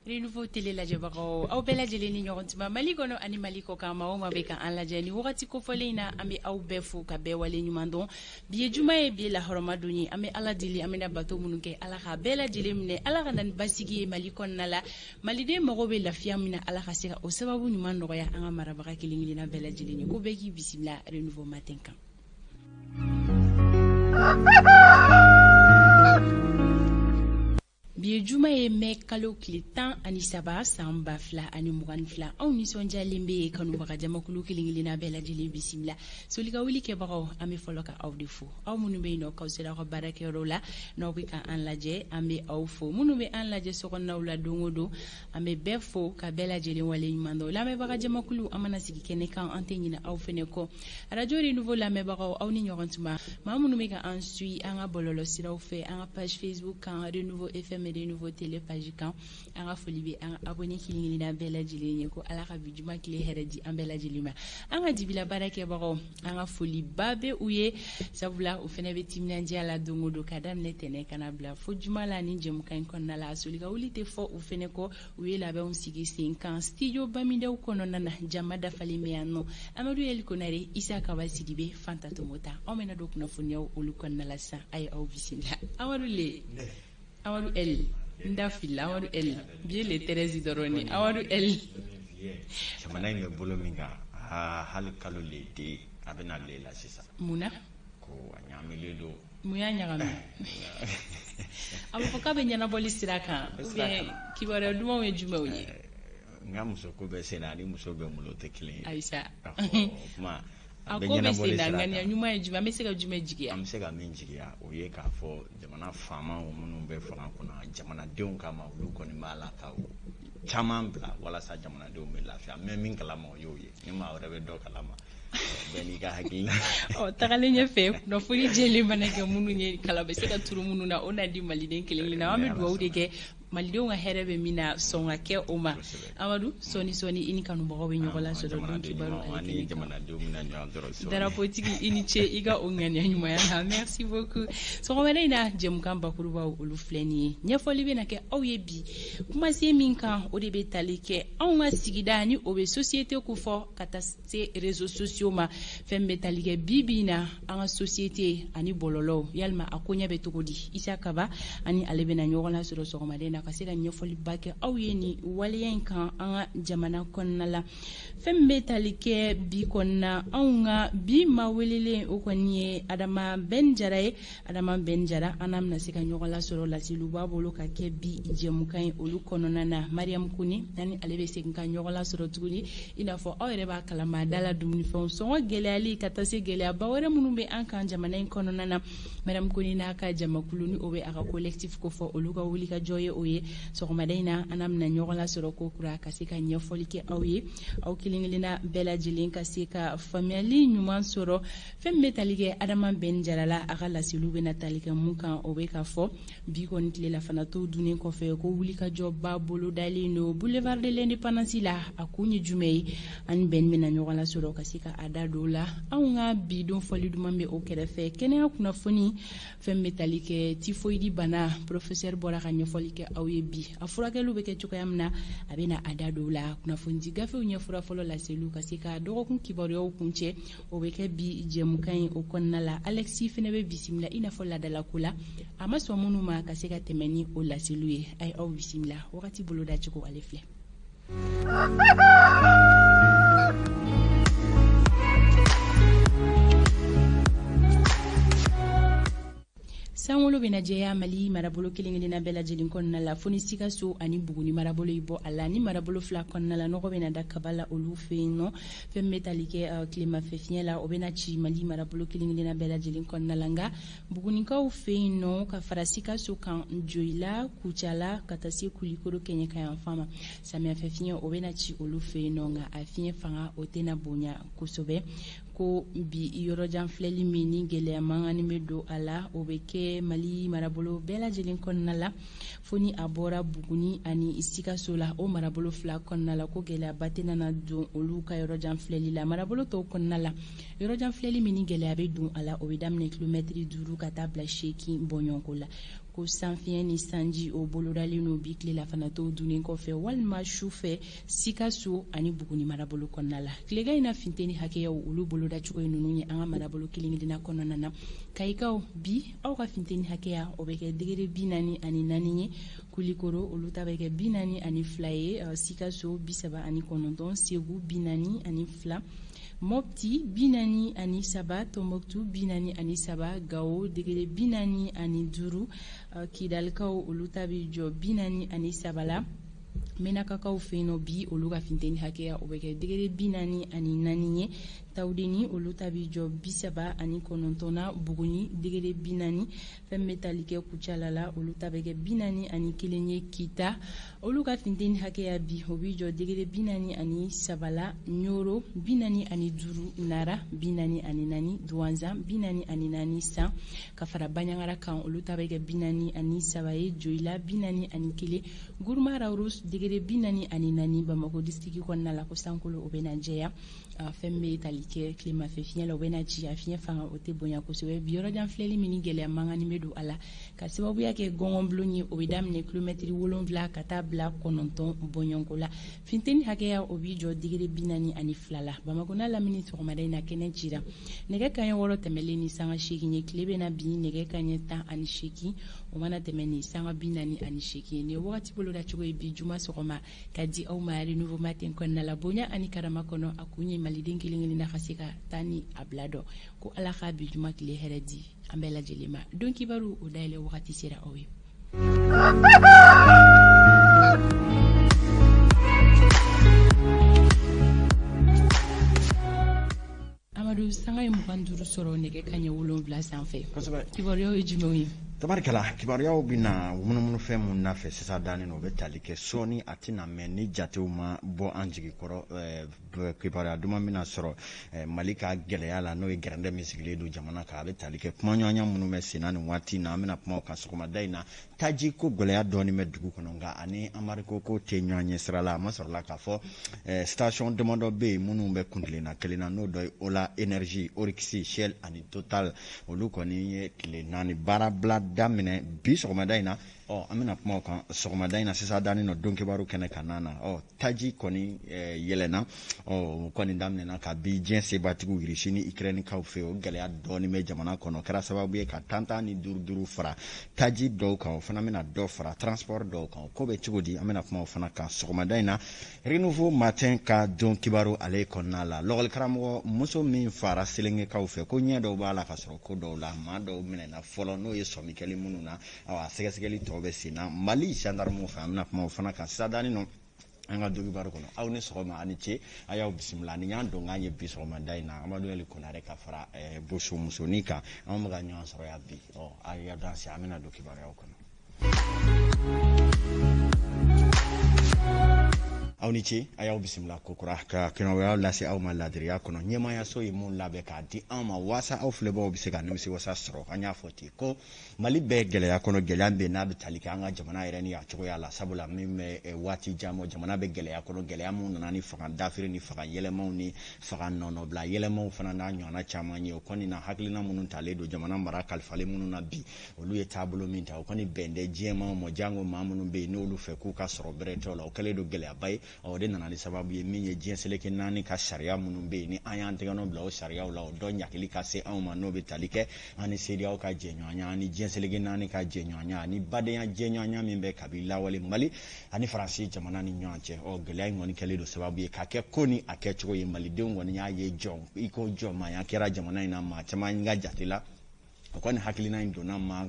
Renouveau télé lajɛbagaw, aw bɛɛ lajɛlen ni ɲɔgɔn tuma Mali kɔnɔ ani Mali kɔ kan. Maa o maa bɛ ka an lajɛ ni wagati kofɔlen in na, an bɛ aw bɛɛ fo ka bɛɛ wale ɲuman dɔn. Bi ye juma ye, bi ye lahɔrɔma don ye. An bɛ Ala deli, an bɛna bato minnu kɛ, Ala k'a bɛɛ lajɛlen minɛ. Ala ka na ni basigi ye Mali kɔnɔna la. Maliden mago bɛ lafiya min na, Ala ka se ka o sababu ɲuman nɔgɔya an ka marabaga kelen kelenna bɛɛ lajɛlen ye. Ko bɛɛ k'i bisimila Renouveau matin kan. Bi ye juma ye, mɛ kalo tile 13, san 2022. Anw nisɔndiyalen bɛ ye. Kanubaga jamakulu kelen kelenna bɛɛ lajɛlen bisimila. Soli ka wuli kɛbagaw, an bɛ fɔlɔ ka aw de fo. Aw minnu bɛ yen nɔ k'aw sera aw ka baarakɛyɔrɔw la, n'aw bɛ ka an lajɛ, an bɛ aw fo. Minnu bɛ an lajɛ sokɔnɔnaw la don o don, an bɛ bɛɛ fo ka bɛɛ lajɛlen wale ɲuman dɔn. Lamɛnbaga jamakulu, an mana sigi kɛnɛ kan, an tɛ ɲinɛ aw fɛnɛ kɔ. Radio Renouveau lamɛnbagaw, aw ni ɲɔgɔn tuma. Maa minnu bɛ ka an suit an ka bɔlɔlɔ siraw fɛ, an ka page Facebook kan, Renouveau FM, Renouveau télé page kan, an ka foli bɛ an ka abonné kelen kelenna bɛɛ lajɛlen ye. Ko Ala ka bi juma tile hɛrɛ di an bɛɛ lajɛlen ma. An ka dibila baarakɛbagaw, an ka foliba bɛ u ye, sabula u fɛnɛ bɛ timinandiya la don o don, ka daminɛ tɛnɛ ka na bila fo juma la ni jɛmukan in kɔnɔna la. Soli ka wuli tɛ fɔ u fɛnɛ kɔ. U ye labɛnw sigi sen kan studio Bamidaw kɔnɔna na. Jama dafalen bɛ yan nɔ: Amadu Yɛli Konare, Isa Kaba Sidibe, Fanta Tomota. Anw bɛna don kunnafoniyaw olu kɔnɔna la sisan. A ye aw bisimila. Amadu le, Amadu L, n da filila. Amadu L, bi ye le 13 dɔrɔn de. Amadu L. Jamana in bɛ bolo min kan, hali kalo le den a bɛna le la sisan. Mun na? Ko a ɲagaminen don. Mun y'a ɲagami? A bɛ fɔ k'a bɛ ɲɛnabɔli sira kan, ou bien kibaruya dumanw ye jumɛnw ye? N ka muso ko bɛ sen na, ani muso bɛ n bolo tɛ kelen ye. Ayisa. O kuma a ko bɛ sen na, ŋaniya ɲuman ye jumɛn? An bɛ se ka jumɛn jigiya? An bɛ se ka min jigiya, o ye k'a fɔ jamana faamaw minnu bɛ fanga kunna jamanadenw kama, olu kɔni b'a la ka caman bila walasa jamanadenw bɛ lafiya. N bɛ min kalama, o y'o ye. Ni maa wɛrɛ bɛ dɔ kalama, bɛɛ n'i ka hakilina. Ɔ, tagalen ɲɛfɛ, kunnafoni jɛlen mana kɛ minnu ye, kala bɛ se ka turu minnu na, o na di maliden kelen kelen na. An bɛ dugawu de kɛ malidenw ka hɛrɛ bɛ min na, sɔn ka kɛ o ma. Amadu, sɔɔni sɔɔni i ni kanubagaw bɛ ɲɔgɔn lasɔrɔ don kibaru ale kɛnɛ kan. Darapotigi, i ni ce i ka o ŋaniya ɲumanya la, merci beaucoup. Sɔgɔmada in na, jɛmukan bakurubaw olu filɛ nin ye. Ɲɛfɔli bɛna kɛ aw ye bi kumasen min kan, o de bɛ tali kɛ anw ka sigida ni o bɛ société kofɔ, ka taa se réseaux sociaux ma. Fɛn bɛ tali kɛ bi bi in na an ka société ani bɔlɔlɔw, yalima a koɲɛ bɛ cogo di? Isa Kaba ani ale bɛna ɲɔgɔn lasɔrɔ sɔgɔmada in na ka se ka ɲɛfɔliba kɛ aw ye nin waleya in kan an ka jamana kɔnɔna la. Fɛn min bɛ tali kɛ bi kɔnɔna, anw ka bi maa welelen, o kɔni ye Adama Ben Jara ye. Adama Ben Jara, an n'a bɛna se ka ɲɔgɔn lasɔrɔ. Laseliw b'a bolo ka kɛ bi jɛmukan ye olu kɔnɔna na. Mariam Kone ani ale bɛ segin ka ɲɔgɔn lasɔrɔ tuguni. I n'a fɔ aw yɛrɛ b'a kalama, da la dumunifɛnw sɔngɔ gɛlɛyali ka taa se gɛlɛyaba wɛrɛ minnu bɛ an kan jamana in kɔnɔna na, Mariam Kone n'a ka jamakulu ni o bɛ a ka collectif kofɔ, olu ka wulikajɔ ye o ye. Sɔgɔmada in na, an n'a bɛna ɲɔgɔn lasɔrɔ ko kura ka se ka ɲɛfɔli kɛ aw ye, aw kelen kelenna bɛɛ lajɛlen ka se ka faamuyali ɲuman sɔrɔ. Fɛn min bɛ tali kɛ Adama Ben Jara la, a ka laseliw bɛna tali kɛ mun kan? O bɛ ka fɔ bi kɔni tilela fana to dunnen kɔfɛ ko wulikajɔba bolodalen don boulevard de l'Indépendance la. A kun ye jumɛn ye? Ani Ben bɛna ɲɔgɔn lasɔrɔ ka se ka a da don la. Anw ka bi don fɔli duman bɛ o kɛrɛfɛ. Kɛnɛya kunnafoni, fɛn bɛ tali kɛ tifoyidi bana, professeur bɔra ka ɲɛfɔli kɛ aw ye bi, a furakɛliw bɛ kɛ cogoya min na, a bɛna a da don la. Kunnafonidi gafew ɲɛfura fɔlɔ laseliw ka se ka dɔgɔkun kibaruyaw kuncɛ, o bɛ kɛ bi jɛmukan ye o kɔnɔna la. Alexi fɛnɛ bɛ bisimila i n'a fɔ laadalako la, a ma sɔn minnu ma ka se ka tɛmɛ ni o laseliw ye. A ye aw bisimila. Wagati boloda cogo ale filɛ. Sankolo bɛna jɛya Mali marabolo kelen kelenna bɛɛ lajɛlen kɔnɔna la, fo ni Sikaso ani Buguni marabolo i bɔ a la. Ni marabolo fila kɔnɔna la, nɔgɔ bɛna da kaba la olu fɛ yen nɔ. Fɛn bɛ tali kɛ tilemafɛ fiɲɛ la, o bɛna ci Mali marabolo kelen kelenna bɛɛ lajɛlen kɔnɔna la, nka Bugunikaw fɛ yen nɔ, ka fara Sikaso kan, Joyila, Kucala, ka taa se Kulikoro kɛɲɛka yanfan ma, samiyɛfɛ fiɲɛ o bɛna ci olu fɛ yen nɔ, nka a fiɲɛ fanga o tɛna bonya kosɛbɛ. Ko bi yɔrɔjan filɛli min ni gɛlɛya mankanni bɛ don a la, o bɛ kɛ Mali marabolo bɛɛ lajɛlen kɔnɔna la, fo ni a bɔra Buguni ani Sikaso la. O marabolo fila kɔnɔna la, ko gɛlɛyaba tɛna na don olu ka yɔrɔjan filɛli la. Marabolo tɔw kɔnɔna la, yɔrɔjan filɛli min ni gɛlɛya bɛ don a la, o bɛ daminɛ kilomɛtiri 5 ka taa bila 8 bɔɲɔgɔnko la. Ko sanfiɲɛ ni sanji o bolodalen don bi tilelafana to dunnen kɔfɛ walima su fɛ Sikaso ani Buguni marabolo kɔnɔna la. Tilegan in na funteni hakɛyaw olu bolodacogo ye ninnu ye an ka marabolo kelen-kelenna kɔnɔna na. Kayikaw, bi aw ka funteni hakɛya o bɛ kɛ degré 44 ye. Kulikoro olu ta bɛ kɛ 42 ye, Sikaso 39, Segu 42, Mopti 43, Tombouctou 43, Gao degré 45, Kidalikaw olu ta bɛ jɔ 43 la. Menakakaw fɛ yen nɔ bi olu ka funteni hakɛya o bɛ kɛ degré 44 ye. Tawudeni olu ta bɛ jɔ 39 na. Buguni degré 40. Fɛn bɛ tali kɛ Kucala la, olu ta bɛ kɛ 41 ye. Kita olu ka funteni hakɛya bi o bɛ jɔ degré 43 la. Ɲoro 45, Nara 44, Duwanzan 44, San ka fara Baɲangara kan olu ta bɛ kɛ 43 ye. Joyila 41, Guruma Rawurus degré 44. Bamakɔ district kɔnɔna la ko sankolo o bɛna jɛya. Fɛn bɛ tali kɛ tilemafɛ fiɲɛ la, o bɛna ci, a fiɲɛ fanga o tɛ bonya kosɛbɛ. Bi yɔrɔjan filɛli min ni gɛlɛya mankanni bɛ don a la ka sababuya kɛ gɔngɔnbulon ye, o bɛ daminɛ kilomɛtiri 7 ka taa bila 9 bɔɲɔgɔnko la. Funteni hakɛya o b'i jɔ degré 42 la. Bamakɔ n'a lamini sɔgɔmada in na kɛnɛ cira nɛgɛ kanɲɛ 6 tɛmɛlen ni sanga 8 ye. Tile bɛna bin nɛgɛ kanɲɛ 18, o mana tɛmɛ ni sanga 48 ye. Nin ye wagati bolodacogo ye bi juma sɔgɔma ka di aw ma Renouveau Matin kɔnɔna la, bonya ani karama kɔnɔ. A kun ye maliden kelen kelen na ka se ka taa ni a bila dɔn ko Ala k'a bi juma tile hɛrɛ di an bɛɛ lajɛlen ma. Don kibaru o dayɛlɛ wagati sera aw ye. Amadu, sanga ye 25 sɔrɔ nɛgɛ kanɲɛ 7 sanfɛ. Kibaruyaw ye jumɛnw ye? Tabarikala, kibaruyaw bɛna munumunu fɛn mun nafɛ sisan dannen o bɛ tali kɛ sɔɔni, a tɛna mɛn ni jatew ma bɔ an jigi kɔrɔ. Kibaruya duman bɛna sɔrɔ Mali ka gɛlɛya la, n'o ye gɛrɛndɛ min sigilen don jamana kan. A bɛ tali kɛ kumaɲɔgɔnya minnu bɛ senna nin waati in na, an bɛna kuma o kan sɔgɔmada in na. Taji ko gɛlɛya dɔɔnin bɛ dugu kɔnɔ, nka ani embargo ko tɛ ɲɔgɔn ɲɛ sira la. A ma sɔrɔla k'a fɔ station damadɔ bɛ yen minnu bɛ kuntilenna kelen na, n'o dɔ ye Ola Energy, Oryx, Shell ani Total. Olu kɔni ye tile 4 baarabila daminɛ bi sɔgɔmada in na. Ɔ, an bɛna kuma o kan sɔgɔmada in na sisan dannen nɔ don kibaru kɛnɛ kan na. Ɔ, taji kɔni yɛlɛnna, ɔ o kɔni daminɛna ka bi diɲɛ sebatigiw Irisi ni Ukrainekaw fɛ. O gɛlɛya dɔɔnin bɛ jamana kɔnɔ, kɛra sababu ye ka tan tan ni duuru duuru fara taji dɔw kan, o fana bɛna dɔ fara transport dɔw kan. O ko bɛ cogo di? An bɛna kuma o fana kan sɔgɔmada in na Renouveau Matin ka don kibaru ale kɔnɔna la. Lɔgɔlikaramɔgɔ muso min fara Selengekaw fɛ, ko ɲɛ dɔw b'a la ka sɔrɔ ko dɔw la, maa dɔw minɛna fɔlɔ, n'o ye sɔmikɛli minnu na, awa sɛgɛsɛgɛli tɔ bɛ sen na Mali gendarmew fɛ. An bɛna kuma o fana kan sisan dannen nɔ an ka don kibaru kɔnɔ. Aw ni sɔgɔma, ani ce, a y'aw bisimila ni y'an donkan ye bi sɔgɔmada in na. Amadu Ɛli Konare ka fara Boso musonin kan, anw bɛ ka ɲɔgɔn sɔrɔ yan bi. Ɔ, a y'a danse, an bɛna don kibaruyaw kɔnɔ. Aw ni ce, a y'aw bisimila kokura ka kibaruyaw lase aw ma ladiriya kɔnɔ. Ɲɛmaayaso ye mun labɛn k'a di anw ma waasa aw filɛbagaw bɛ se ka nimisiwasa sɔrɔ? An y'a fɔ ten ko Mali bɛ gɛlɛya kɔnɔ, gɛlɛya bɛ n'a bɛ tali kɛ an ka jamana yɛrɛ ni a cogoya la, sabula min bɛ waati jan bɔ, jamana bɛ gɛlɛya kɔnɔ, gɛlɛya min nana ni fanga dafiri ni fanga yɛlɛmaw ni fanga nɔnɔbila yɛlɛmaw fana n'a ɲɔgɔnna caman ye. O kɔni na, hakilina minnu talen don jamana mara kalifalen minnu na bi, olu ye taabolo min ta, o kɔni bɛn tɛ diɲɛmaa ma, jango maa minnu bɛ yen n'olu fɛ k'u ka sɔrɔ bɛrɛ t'o la. O kɛlen don gɛlɛyaba ye. O de nana ni sababu ye min ye diɲɛ seleke 4 ka sariya minnu bɛ yen ni an y'an tɛgɛnɔ bila o sariyaw la, o dɔ ɲagili ka se anw ma, n'o bɛ tali kɛ an ni CEDEAO ka jɛɲɔgɔnya, ani diɲɛ seleke 4 ka jɛɲɔgɔnya, ani badenya jɛɲɔgɔnya min bɛ kabi lawale Mali ani Faransi jamana ni ɲɔgɔn cɛ. Ɔ, gɛlɛya in kɔni kɛlen don sababu ye ka kɛ ko ni a kɛcogo ye. Malidenw kɔni y'a ye jɔn i ko jɔnmaaya kɛra jamana in na, maa caman ka jate la. O kɔni hakilina in donna maa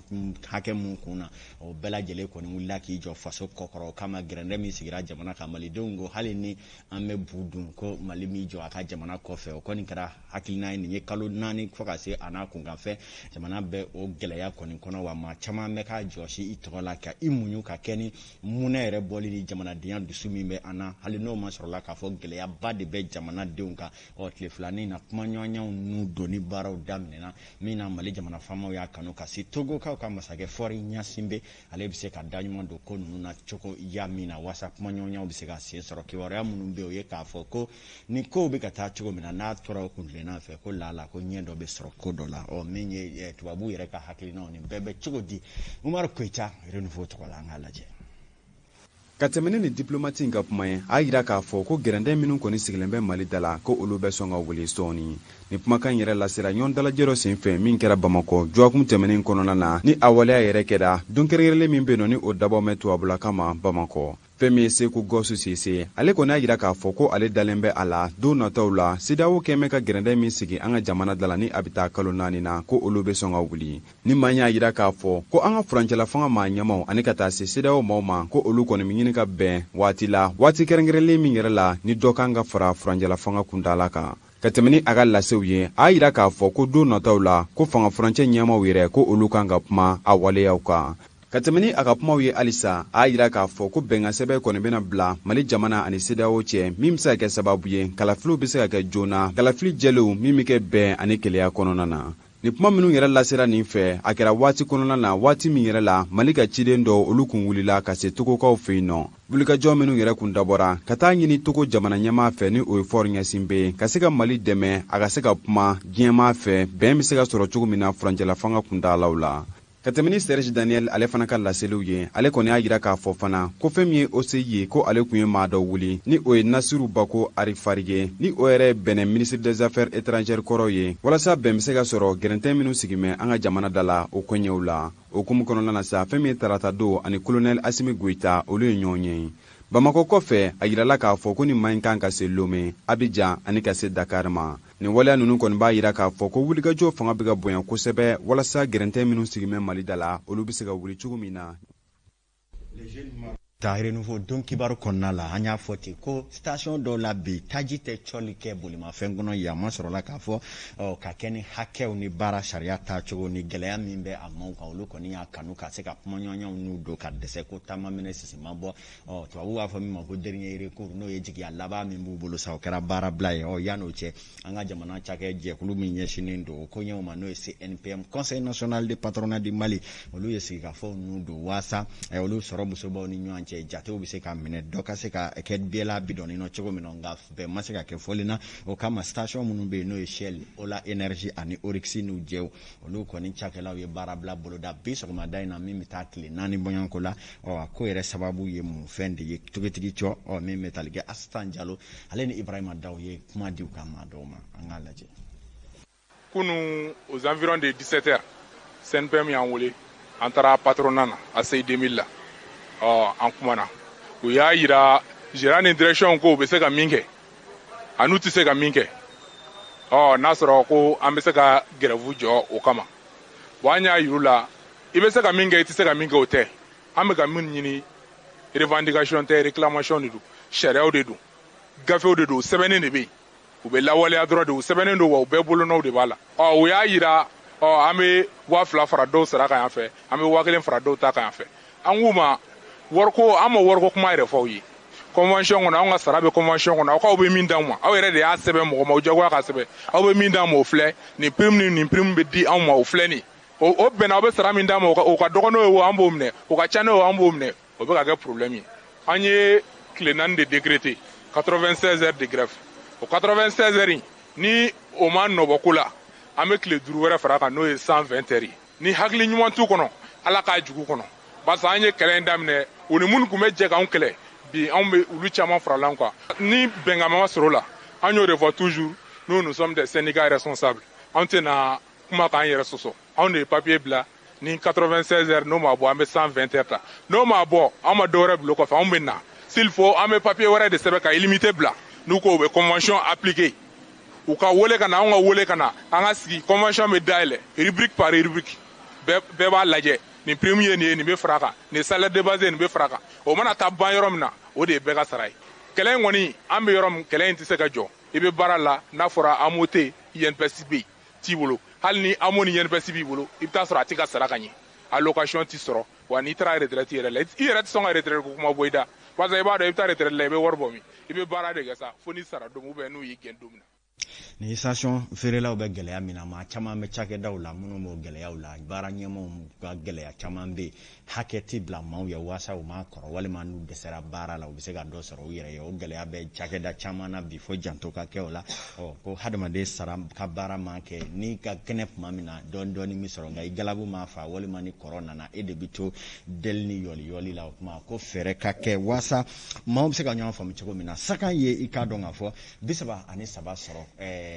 hakɛ mun kun na, o bɛɛ lajɛlen kɔni wulila k'i jɔ faso kɔkɔrɔ. O kama, gɛrɛndɛ min sigira jamana kan, malidenw ko hali ni an bɛ bu dun, ko Mali m'i jɔ a ka jamana kɔfɛ. O kɔni kɛra hakilina ye. Nin ye kalo 4 fo ka se a n'a kunkanfɛn, jamana bɛ o gɛlɛya kɔni kɔnɔ. Wa maa caman bɛ k'a jɔsi i tɔgɔ la ka i muɲu ka kɛ ni munɛ yɛrɛ bɔli ni jamanadenya dusu min bɛ an na, hali n'o ma sɔrɔla k'a fɔ gɛlɛyaba de bɛ jamanadenw kan. Ɔ, tile filanin na, kumaɲɔgɔnyaw n'u donni baaraw daminɛna min na Mali jamana faamaw faamaw y'a kanu ka se Togokaw ka masakɛ Faure Gnassingbé, ale bɛ se ka da ɲuman don ko ninnu na cogo ya min na, waasa kumaɲɔgɔnyaw bɛ se ka sen sɔrɔ. Kibaruya minnu bɛ yen, o ye k'a fɔ ko ni kow bɛ ka taa cogo min na, n'a tora o kuntilenna fɛ, ko lala ko ɲɛ dɔ bɛ sɔrɔ ko dɔ la. Ɔ, min ye tubabuw yɛrɛ ka hakilinaw, nin bɛɛ bɛ cogo di? Umaru Koyita, Renouveau tɔgɔ la, an k'a lajɛ. Ka tɛmɛ ni diplomati in ka kuma ye, a yira k'a fɔ ko gɛrɛndɛ minnu kɔni sigilen bɛ Mali da la, ko olu bɛ sɔn ka wuli sɔɔni. Ni kumakan yɛrɛ lasera ɲɔgɔn dalajɛ dɔ senfɛ min kɛra Bamakɔ dɔgɔkun tɛmɛnen kɔnɔna na, ni a waleya yɛrɛ kɛra don kɛrɛnkɛrɛnlen min bɛ yen nɔ, ni o dabɔ mɛn tubabula kama Bamakɔ. Fɛn min ye Seku Gawusu Sise, ale kɔni y'a jira k'a fɔ ko ale dalen bɛ a la don nataw la, CEDEAO kɛn bɛ ka gɛrɛndɛ min sigi an ka jamana da la, ni a bɛ taa kalo 4 na, ko olu bɛ sɔn ka wuli. Ni maa y'a jira k'a fɔ ko an ka furancɛla fanga maa ɲɛmaw ani ka taa se CEDEAO maaw ma, ko olu kɔni bɛ ɲini ka bɛn waati la, waati kɛrɛnkɛrɛnlen min yɛrɛ la ni dɔ kan ka fara furancɛla fanga kuntaala kan. Ka tɛmɛ ni a ka lasew ye, a y'a jira k'a fɔ ko don nataw la, ko fanga furancɛ ɲɛmaw yɛrɛ, ko olu kan ka kuma a waleyaw kan. Ka tɛmɛ ni a ka kumaw ye halisa, a y'a jira k'a fɔ ko bɛnkansɛbɛn kɔni bɛna bila Mali jamana ani CEDEAO cɛ, min bɛ se ka kɛ sababu ye kalafiliw bɛ se ka kɛ joona, kalafili jɛlenw min bɛ kɛ bɛn ani kelenya kɔnɔna na. Nin kuma minnu yɛrɛ lasera nin fɛ, a kɛra waati kɔnɔna na, waati min yɛrɛ la Mali ka ciden dɔw olu kun wulila ka se Togokaw fɛ yen nɔ. Wulikajɔ minnu yɛrɛ kun dabɔra ka taa ɲini Togo jamana ɲɛmaa fɛ, ni o ye Faure Gnassingbé, ka se ka Mali dɛmɛ a ka se ka kuma diɲɛmaa fɛ, bɛn bɛ se ka sɔrɔ cogo min na furancɛla fanga kuntaalaw la. Ka tɛmɛ ni Serge Daniel ale fana ka laseliw ye, ale kɔni y'a jira k'a fɔ fana ko fɛn min ye OCI ye, ko ale tun ye maa dɔ wuli, ni o ye Nasiru Bako Arifari ye, ni o yɛrɛ ye Benin ministre des affaires étrangères kɔrɔ ye, walasa bɛn bɛ se ka sɔrɔ gɛrɛntɛ minnu sigimɛ an ka jamana da la, o koɲɛw la. O hukumu kɔnɔna na sa, fɛn min ye tarata don ani colonel Asimi Goyita, olu ye ɲɔgɔn ye Bamakɔ kɔfɛ. A yirala k'a fɔ ko nin maa in kan ka se Lome, Abidjan ani ka se Dakar ma. Nin waleya ninnu kɔni b'a jira k'a fɔ ko wulikajɔ fanga bɛ ka bonya kosɛbɛ, walasa gɛrɛntɛ minnu sigimɛ Mali da la, olu bɛ se ka wuli cogo min na. Ta Renouveau don kibaru kɔnɔna la, an y'a fɔ ten ko station dɔw la bi, taji tɛ cɔli kɛ bolimafɛn kɔnɔ. Yama sɔrɔla k'a fɔ ka kɛ ni hakɛw ni baara sariya taacogo ni gɛlɛya min bɛ a maaw kan, olu kɔni y'a kanu ka se ka kumaɲɔgɔnyaw n'u don ka dɛsɛ, ko taama minɛ sisi ma bɔ. Ɔ, tubabu b'a fɔ min ma ko dernier recours, n'o ye jigiya laban min b'u bolo sa, o kɛra baarabila ye. Ɔ, yan'o cɛ, an ka jamana cakɛ jɛkulu min ɲɛsinnen don o koɲɛw ma, n'o ye CNPM, Conseil national de patronat du Mali, olu ye sigikafɔw ninnu don waasa olu sɔrɔ musobaw ni ɲɔgɔn cɛ jatew bɛ se ka minɛ, dɔ ka se ka kɛ bɛɛ bidɔnni nɔ cogo min na. Nka bɛn ma se ka kɛ fɔli na. O kama, station minnu bɛ yen, n'o ye Shell, Ola Energy ani Oryx n'u jɛw, olu kɔni cakɛlaw ye baarabila boloda bi sɔgɔmada in na, min bɛ taa tile 4 bɔɲɔgɔnko la. Ɔ, a ko yɛrɛ sababu ye mun fɛn de ye? Togotigi cɔ, ɔ, min bɛ tali kɛ Asitan Jalo, ale ni Ibrahima Daw ye kuma di u ka maa dɔw ma, an k'a lajɛ. Kunu, aux environs de 17 heures, CNPM y'an wele, an taara patronat na ACI 2000 la. Ɔ, an kumana, u y'a yira gérant ni direction ko u bɛ se ka min kɛ an'u tɛ se ka min kɛ. Ɔ, n'a sɔrɔ ko an bɛ se ka grève jɔ o kama. Bon, an y'a yir'u la, i bɛ se ka min kɛ, i tɛ se ka min kɛ, o tɛ. An bɛ ka min ɲini, revendication tɛ, réclamation de don, sariyaw de don, gafew de don, sɛbɛnnen de bɛ yen, u bɛ lawaleya dɔrɔn de, u sɛbɛnnen don wa, u bɛɛ bolonɔw de b'a la. Ɔ, u y'a yira, ɔ, an bɛ 2000 fara dɔw sara kan yan fɛ, an bɛ 1000 fara dɔw ta kan yan fɛ. An k'u ma wariko, an ma wariko kuma yɛrɛ fɔ aw ye. Convention kɔnɔ, anw ka sara bɛ convention kɔnɔ. Aw k'aw bɛ min d'anw ma, aw yɛrɛ de y'a sɛbɛn mɔgɔ ma, o jagoya ka sɛbɛn. Aw bɛ min d'an ma, o filɛ nin prime ni nin prime bɛ di anw ma, o filɛ nin o bɛnna. Aw bɛ sara min d'an ma, o ka dɔgɔ n'o ye o, an b'o minɛ, o ka ca n'o ye, an b'o minɛ. O bɛ ka kɛ problème ye. An ye tile 4 de décrété, 96 heures de grève. O 96 heures in, ni o ma nɔbɔ ko la, an bɛ tile 5 wɛrɛ fara kan, n'o ye 120 heures ye. Ni hakili ɲuman t'u kɔnɔ, Ala k'a jugu kɔnɔ, parce que an ye kɛlɛ in daminɛ, u ni minnu tun bɛ jɛ k'anw kɛlɛ, bi anw bɛ olu caman farala an kan. Ni bɛnkan ma sɔrɔ o la, an y'o de fɔ toujours, nous, nous sommes des syndicats responsables, anw tɛna kuma k'an yɛrɛ sɔsɔ. Anw de ye papier bila ni 96 heures, n'o ma bɔ, an bɛ 120 heures ta. N'o ma bɔ, an ma dɔwɛrɛ bila o kɔfɛ, anw bɛ na, s'il faut, an bɛ papier wɛrɛ de sɛbɛn ka illimité bila. N'u ko u bɛ convention appliquer, u ka wele ka na, anw ka wele ka na, an ka sigi, convention bɛ dayɛlɛ rubrique par rubrique, bɛɛ b'a lajɛ, nin prime ye nin ye, nin bɛ fara a kan, nin salaire de base, nin bɛ fara a kan. O mana taa ban yɔrɔ min na, o de ye bɛɛ ka sara ye. Kɛlɛ in kɔni, an bɛ yɔrɔ min, kɛlɛ in tɛ se ka jɔ. I bɛ baara la, n'a fɔra AMO tɛ yen, INPS bɛ yen t'i bolo, hali ni AMO ni INPS b'i bolo, i bɛ taa sɔrɔ a tɛ ka sara ka ɲɛ, allocation tɛ sɔrɔ wa. N'i taara retraite yɛrɛ la, i yɛrɛ tɛ sɔn ka retraite ko kuma bɔ i da, parce que i b'a dɔn i bɛ taa retraite la, i bɛ wari bɔ min? I bɛ baara de kɛ sa fo n'i sara don min, ou bien n'u y'i gɛn don min na. Ni station feerelaw bɛ gɛlɛya min na, maa caman bɛ cakɛdaw la minnu b'o gɛlɛyaw la. Baara ɲɛmaaw ka gɛlɛya caman bɛ yen, hakɛ tɛ bila maaw ye waasa u m'a kɔrɔ, walima n'u dɛsɛra baara la, u bɛ se ka dɔ sɔrɔ u yɛrɛ ye. O gɛlɛya bɛ cakɛda caman na bi, fo janto ka kɛ o la. Ɔ, ko hadamaden sara ka baara man kɛ n'i ka kɛnɛ tuma min na, dɔɔni dɔɔni bɛ sɔrɔ, nka i galabu ma fa walima ni kɔrɔ nana, e de bɛ to deli ni yɔli yɔli la. O tuma ko fɛɛrɛ ka kɛ waasa maaw bɛ se ka ɲɔgɔn faamu cogo min na. Sakan ye, i k'a dɔn k'a fɔ 33 sɔrɔ.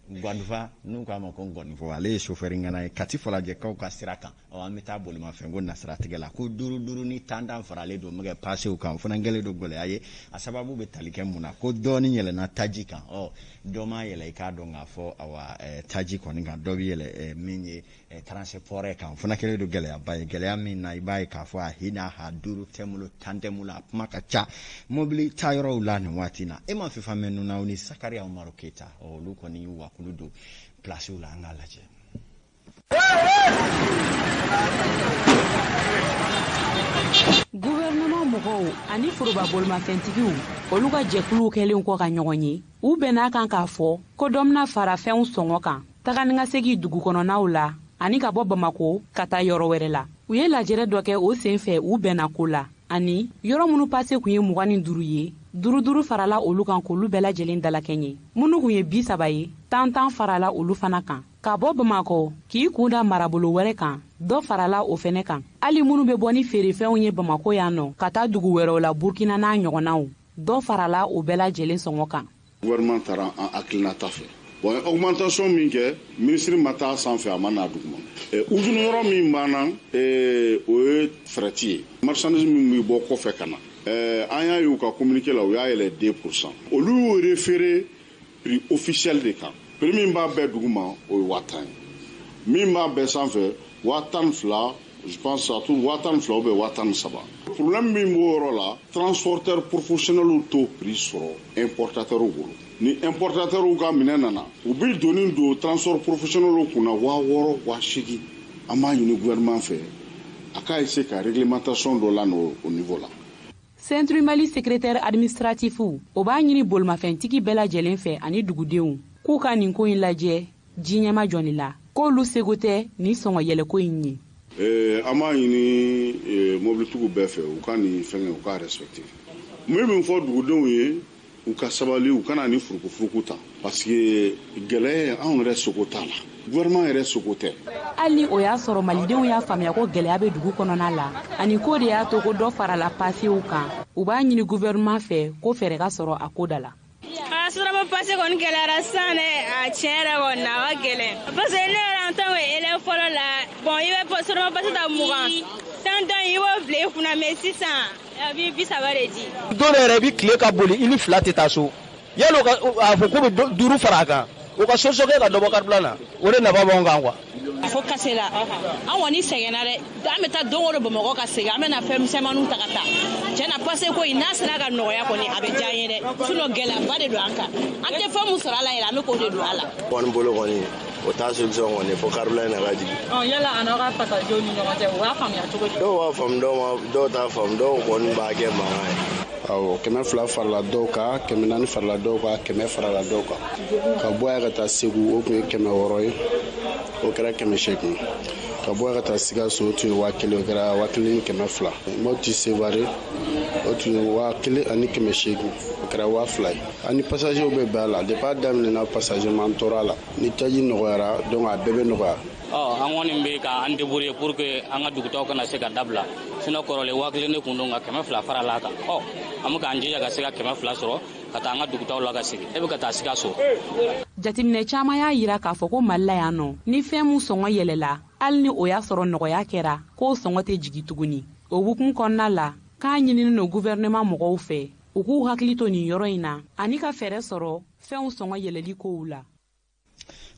Gwanfa n'u k'a ma ko Ngɔnifɔ, ale ye sofɛri ŋana ye Kati Falajɛkaw ka sira kan. Ɔ, an bɛ taa bolimafɛn ko nasiratigɛ la, ko duuru duuru ni tan tan faralen don bɛ kɛ pasew kan. O fana kɛlen don gɛlɛya ye. A sababu bɛ tali kɛ mun na? Ko dɔɔni yɛlɛnna taji kan, ɔ, dɔ ma yɛlɛ. I k'a dɔn k'a fɔ, awa, taji kɔni kan, dɔ bɛ yɛlɛ min ye transport kan. O fana kɛlen don gɛlɛyaba ye, gɛlɛya min na i b'a ye k'a fɔ a hin n'a ha, duuru tɛ n bolo, 10 tɛ n bolo, a kuma ka ca mobili taayɔrɔw la nin waati na. E ma fifa mɛn nuna ni Sakariya Umaru Keyita, olu kɔni y'u wakulu don pilasiw la. An k'a lajɛ. Guvɛrɛnɛman mɔgɔw ani foroba bolimafɛntigiw, olu ka jɛkuluw kɛlen kɔ ka ɲɔgɔn ye, u bɛn'a kan k'a fɔ ko dɔ bɛna fara fɛnw sɔngɔ kan taga ni ka segi dugu kɔnɔnaw la ani ka bɔ Bamako ka taa yɔrɔ wɛrɛ la. U ye lajɛrɛ dɔ kɛ, o sen fɛ u bɛnna ko la, ani yɔrɔ minnu pase kun ye 25 ye, duuru duuru farala olu kan k'olu bɛɛ lajɛlen dalakɛɲɛ. Minnu kun ye 30 ye, tan tan farala olu fana kan. Ka bɔ Bamakɔ k'i kun da marabolo wɛrɛ kan, dɔ farala o fɛnɛ kan. Hali minnu bɛ bɔ ni feerefɛnw ye Bamako yan nɔ ka taa dugu wɛrɛw la, Burkina n'a ɲɔgɔnnaw, dɔ farala o bɛɛ lajɛlen sɔngɔ kan. Gouvernement taara an hakilinata fɛ. Bon, augmentation min kɛ, ministre ma taa sanfɛ, a ma n'a duguma. Usine yɔrɔ min b'an na, o ye fret ye, marchandise min bɛ bɔ kɔfɛ ka na. An y'a ye u ka communiqué la, u y'a yɛlɛ 2%. Olu y'o référé prix officiel de kan. Prix min b'a bɛɛ duguma, o ye 10 000 ye, min b'a bɛɛ sanfɛ, 12 000, je pense, a tout 12 000 ou bien 13 000. Problème min b'o yɔrɔ la, transporteur professionnel t'o prix sɔrɔ importateur bolo. Ni importateur ka minɛn nana, u bi doni don transport professionnel kunna 6000, 8000. An b'a ɲini gouvernement fɛ, a k'a essayer ka réglementation dɔ la o niveau la. Centre Mali secrétaire administratif, o b'a ɲini bolimafɛntigi bɛɛ lajɛlen fɛ ani dugudenw k'u ka nin ko in lajɛ ji ɲɛma jɔni la, k'olu seko tɛ nin sɔngɔ yɛlɛko in ye. An b'a ɲini mobilitigiw bɛɛ fɛ, u ka nin fɛngɛ, u k'a respecter. N bɛ min fɔ dugudenw ye, u ka sabali, u kana ni furukufuruku ta, parce que gɛlɛya, anw yɛrɛ seko t'a la, gouvernement yɛrɛ seko tɛ. Hali ni o y'a sɔrɔ malidenw y'a faamuya ko gɛlɛya bɛ dugu kɔnɔna la ani ko de y'a to ko dɔ farala pasew kan, u b'a ɲini gouvernement fɛ ko fɛɛrɛ ka sɔrɔ a ko da la. A Sotrama pase kɔni gɛlɛyara sisan dɛ. A tiɲɛ yɛrɛ kɔni na, a ka gɛlɛn, parce que ne yɛrɛ, en tant que élève fɔlɔ la, bon, i bɛ Sotrama pase ta 20, tan tan, i b'o bila i kunna, mais sisan a bɛ 30 de di. Don dɔ yɛrɛ, i bɛ tile ka boli, i ni fila tɛ taa so. Yalo ka a fɔ k'u bɛ duuru fara a kan, o ka sosokɛ ka dɔ bɔ carburant na, o de nafa b'anw kan quoi. Fo kase la, an kɔni sɛgɛnna dɛ. An bɛ taa don o don Bamakɔ ka segin, an bɛ na fɛn misɛnmaninw ta ka taa. Tiɲɛ na, pase ko in, n'a sera ka nɔgɔya kɔni, a bɛ diya an ye dɛ. Sinon gɛlɛyaba de don an kan. An tɛ fɛn min sɔrɔ a la yɛrɛ, an bɛ k'o de don a la. Kɔni bolo kɔni, o t'a solution kɔni, fo carburant in na ka jigin. Ɔ, yala a n'aw ka passager ni ɲɔgɔn cɛ, u b'a faamuya cogo di? Dɔw b'a faamu, dɔw ma, dɔw t'a faamu, dɔw kɔni b'a kɛ mankan ye. Awɔ, 200 farala dɔw kan, 400 farala dɔw kan, 100 farala dɔw kan. Ka bɔ yan ka taa Segu, o tun ye 600 ye, o kɛra 800. Ka bɔ yan ka taa Sikaso, o tun ye 1000, o kɛra 1200. Mopti Sevare, o tun ye 1800, o kɛra 2000 ye. Ani passagerw bɛ bɛn a la. Depuis a daminɛna, passager man tɔɔrɔ a la. Ni taji nɔgɔyara, donc a bɛɛ bɛ nɔgɔya. Ɔ, an kɔni bɛ ka an débrouiller pour que an ka dugutaw kana se ka dabila. Sinon kɔrɔlen 1000 de kun don, nka 200 farala a kan. Ɔ, an bɛ k'an jija ka se ka 200 sɔrɔ ka taa an ka dugutaw la ka segin. E bɛ ka taa Sikaso. Jateminɛ caman y'a yira k'a fɔ ko Mali la yan nɔ, ni fɛn mun sɔngɔ yɛlɛla, hali ni o y'a sɔrɔ nɔgɔya kɛra, k'o sɔngɔ tɛ jigi tuguni. O hukumu kɔnɔna la, k'a ɲininen don gouvernement mɔgɔw fɛ, u k'u hakili to nin yɔrɔ in na ani ka fɛɛrɛ sɔrɔ fɛnw sɔngɔ yɛlɛli kow la.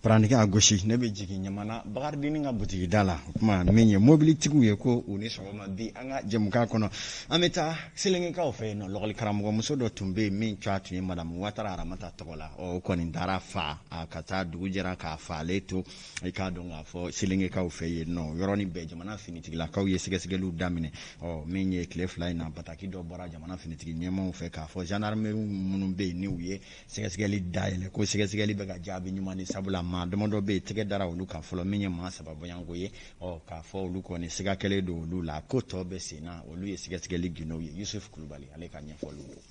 Parantigɛ a gosi ne bɛ jigin Ɲamana Bakaridenni ka butigi da la. O kuma min ye mobilitigiw ye ko u ni sɔgɔma. Bi an ka jɛmukan kɔnɔ, an bɛ taa Selengekaw fɛ yen nɔ. Lɔgɔli karamɔgɔmuso dɔ tun bɛ yen min tɔgɔ tun ye Madamu Watara Aramata tɔgɔ la. Ɔ, o kɔni taara fa a ka taa dugu jɛra k'a faale to. I k'a dɔn k'a fɔ Selengekaw fɛ yen nɔ, yɔrɔnin bɛɛ jamana finitigilakaw ye sɛgɛsɛgɛliw daminɛ. Ɔ, min ye tile 2 in na, bataki dɔ bɔra jamana finitigi ɲɛmaaw fɛ k'a fɔ gendarmerie minnu bɛ yen n'u ye sɛgɛsɛgɛli dayɛlɛ, ko sɛgɛsɛgɛli bɛ ka jaabi ɲuman di, sabula maa damadɔ bɛ yen, tɛgɛ dara olu kan fɔlɔ, min ye maa 3 bɔɲɔgɔnko ye. Ɔ, k'a fɔ olu kɔni siga kɛlen don olu la, ko tɔ bɛ sen na, olu ye sɛgɛsɛgɛli gindow ye. Yusuf Kulubali, ale ka ɲɛfɔliw don.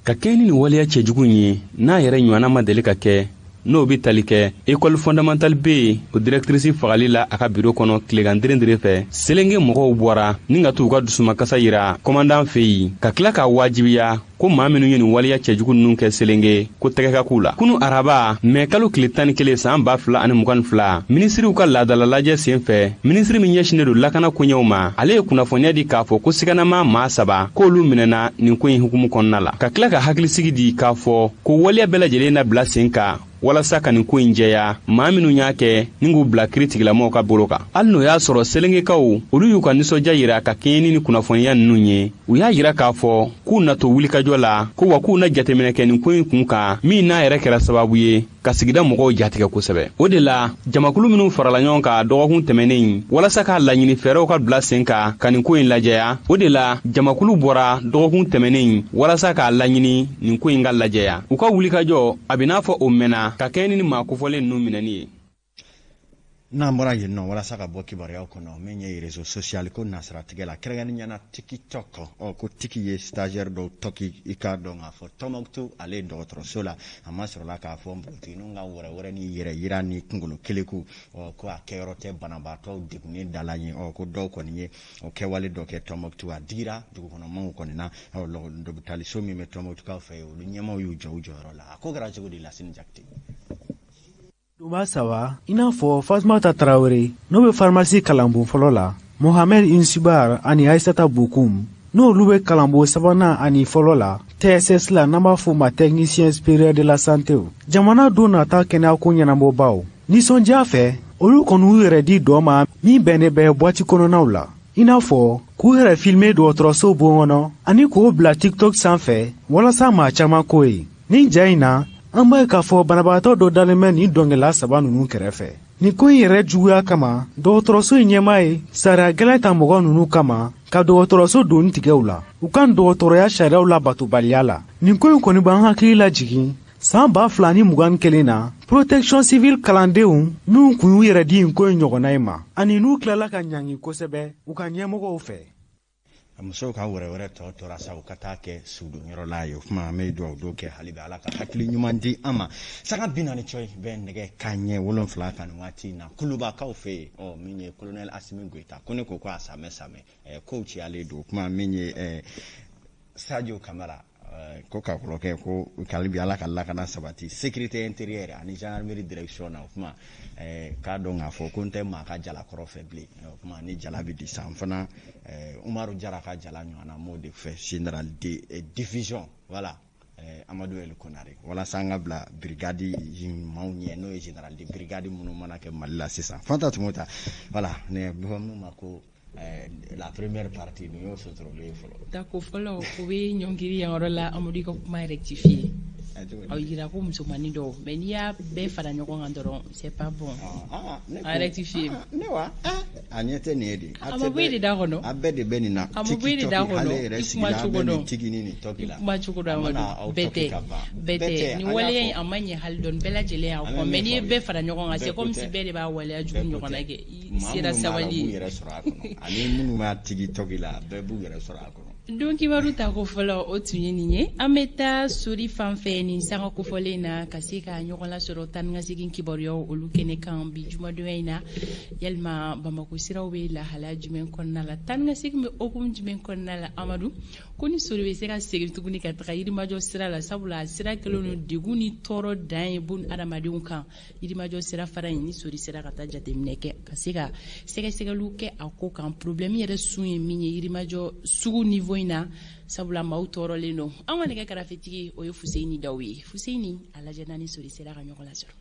Ka kɛɲɛ ni nin waleya cɛjugu in ye, n'a yɛrɛ ɲɔgɔnna ma deli ka kɛ, n'o bɛ tali kɛ école fondamentale B o directrice fagali la a ka biro kɔnɔ tilegan derendere fɛ, Selenge mɔgɔw bɔra ni ka t'u ka dusumakasa yira commandant fɛ yen, ka tila k'a wajibiya ko maa minnu ye nin waleya cɛjugu ninnu kɛ Selenge, ko tɛgɛ ka k'u la. Kunu araba, mɛ kalo tile 11 san 2022, minisiriw ka laadala lajɛ sen fɛ, minisiri min ɲɛsinnen don lakana koɲɛw ma, ale ye kunnafoniya di k'a fɔ ko siganama maa 3 k'olu minɛna nin ko in hukumu kɔnɔna la, ka tila ka hakilisigi di k'a fɔ ko waleya bɛɛ lajɛlen na bila sen kan walasa ka nin ko in jɛya, maa minnu y'a kɛ ni k'u bila kiiri tigilamɔgɔw ka bolo kan. Hali n'o y'a sɔrɔ Selengekaw olu y'u ka nisɔndiya yira ka kɛɲɛ ni kunnafoniya ninnu ye, u y'a yira k'a fɔ k'u na to wulikajɔ la, ko wa k'u na jateminɛ kɛ nin ko in kun kan, min n'a yɛrɛ kɛra sababu ye ka sigida mɔgɔw jatigɛ kosɛbɛ. O de la, jamakulu minnu farala ɲɔgɔn kan dɔgɔkun tɛmɛnen walasa k'a laɲini fɛɛrɛw ka bila sen kan ka nin ko in lajɛya, o de la jamakulu bɔra dɔgɔkun tɛmɛnen walasa k'a laɲini nin ko in ka lajɛya. U ka wulikajɔ a bɛ n'a fɔ o mɛnna ka kɛɲɛ ni maa kofɔlen ninnu minɛni ye. N'an bɔra yen nɔ, walasa ka bɔ kibaruyaw kɔnɔ, min ye réseau social ko nasiratigɛ la, kɛrɛnkɛrɛnnenya la TikTok, ɔ, ko tiki ye stagiaire dɔw tɔki. I k'a dɔn k'a fɔ Tɔnbɔkutu ale ye dɔgɔtɔrɔso la, a ma sɔrɔla k'a fɔ npogotigininw ka wɛrɛ ni yɛrɛ yira ni kunkolo keleku, ɔ, ko a kɛyɔrɔ tɛ banabaatɔw degunnen da la yen. Ɔ, ko dɔw kɔni ye o kɛwale dɔ kɛ Tɔnbɔkutu, a digira dugukɔnɔmaw kɔni na. Ɔ, lɔbitaliso min bɛ Tɔnbɔkutukaw fɛ yen, olu ɲɛmaaw y'u jɔ u jɔyɔrɔ la. A ko kɛra cogo di, Lasini Jakite? Donba 3, i n'a fɔ Fatumata Tarawele, n'o bɛ farimasi kalanbon fɔlɔ la, Mohamed Insubar ani Aissata Bokoum, n'olu bɛ kalanbon 3nan ani fɔlɔ la TSS la, n'an b'a fɔ o ma technicien supérieur de la santé. Jamana don nata kɛnɛyako ɲɛnabɔbaw nisɔndiya fɛ, olu kɔni y'u yɛrɛ di dɔ ma min bɛnnen bɛ boîte kɔnɔnaw la, i n'a fɔ k'u yɛrɛ filmer dɔgɔtɔrɔso bon kɔnɔ ani k'o bila TikTok sanfɛ walasa maa caman k'o ye. Nin ja in na, an b'a ye k'a fɔ banabagatɔ dɔ dalen bɛ nin dɔnkɛla 3 ninnu kɛrɛfɛ. Nin ko in yɛrɛ juguya kama, dɔgɔtɔrɔso in ɲɛmaa ye sariya gɛlɛn ta mɔgɔ ninnu kama ka dɔgɔtɔrɔso doni tigɛ u la, u ka dɔgɔtɔrɔya sariyaw labatobaliya la. Nin ko in kɔni b'an hakili lajigin san 2021 na, protection civile kalandenw minnu kun y'u yɛrɛ di nin ko in ɲɔgɔnna in ma, ani n'u tilala ka ɲangi kosɛbɛ u ka ɲɛmɔgɔw fɛ. Musow ka wɛrɛ wɛrɛ tɔ tora sa, u ka taa kɛ sudonyɔrɔ la ye. O kuma, an bɛ dugawu don kɛ hali bi, Ala ka hakili ɲuman di an ma. Sanga 40 cɔyi bɛ nɛgɛ ka ɲɛ 7 kan nin waati in na Kulubakaw fɛ yen. Ɔ, min ye colonel Asimi Goyita, ko ne ko a samɛ samɛ, kow ciyalen don. O kuma, min ye Sadio Kamara, ko ka kɔrɔkɛ ko hali bi Ala ka lakana sabati sécurité intérieure ani gendarmerie direction na. O kuma, k'a dɔn k'a fɔ ko n tɛ maa ka jalakɔrɔ fɛ bilen. O kuma, ni jala bɛ di sa, n fana Umaru Jara ka jala ɲɔgɔnna m'o de fɛ, général de division, voilà, Amadou El Konare, walasa an ka bila brigade ɲumanw ɲɛ, n'o ye général de brigade minnu mana kɛ Mali la sisan. Fanta Tumota, voilà, ne bɛ fɔ min ma ko la première partie, nin y'o sotorolen ye fɔlɔ. Tako fɔlɔ, o bɛ ɲɔngiri yan yɔrɔ la. Amadu, i ka kuma rectifier, aw yira ko musomanin dɔw, mais n'i y'a bɛɛ fara ɲɔgɔn kan dɔrɔn, c'est pas bon, a rectifier. Ne wa, a ɲɛ tɛ nin ye de. A ma bɔ e de da kɔnɔ. A bɛɛ de bɛ nin na. A ma bɔ e de da kɔnɔ. Ale yɛrɛ I kuma sigira cogo bɛ nin dɔn. tigi ni nin tɔki la. I kuma cogo dɔn. A mana Amadu, aw bɛɛ tɔki tɛ ka ban. Bɛɛ tɛ nin An y'a waleya in fɔ. a ma ɲɛ hali dɔɔni, bɛɛ lajɛlen y'a An bɛ fɔ, mais min n'i ye fɔ aw bɛɛ ye. fara ɲɔgɔn kan, Bɛɛ c'est ko comme si tɛ. bɛɛ de b'a waleya jugu Bɛɛ ko ɲɔgɔnna tɛ. kɛ. I Maa sera minnu b'a la, sabali u b'u ye. yɛrɛ sɔrɔ a kɔnɔ, ani minnu b'a tigi tɔki la, bɛɛ b'u yɛrɛ sɔrɔ a kɔnɔ. Don kibaru ta ko fɔlɔ, o tun ye nin ye. An bɛ taa sori fan fɛ nin sanga kofɔlen na, ka se ka ɲɔgɔn lasɔrɔ tan ni ka segin kibaruyaw olu kɛnɛ kan bi jumadonya in na. Yalima Bamako siraw bɛ lahalaya jumɛn kɔnɔna la, tan ni ka segin bɛ hokumu jumɛn kɔnɔna la? Amadu, ko ni sori bɛ se ka segin tuguni ka taga Yirimajɔ sira la, sabula a sira kɛlen don degun ni tɔɔrɔ dan ye bun adamadenw kan. Yirimajɔ sira fara in, ni sori sera ka taa jateminɛ kɛ, ka se ka sɛgɛsɛgɛliw kɛ a ko kan, problème yɛrɛ sun ye min ye Yirimajɔ sugu niveau in na, sabula maaw tɔɔrɔlen don. An ka nɛgɛ karafetigi, o ye Fuseyini Daw ye. Fuseyini, a lajɛ n'a ni sori sera ka ɲɔgɔn lasɔrɔ.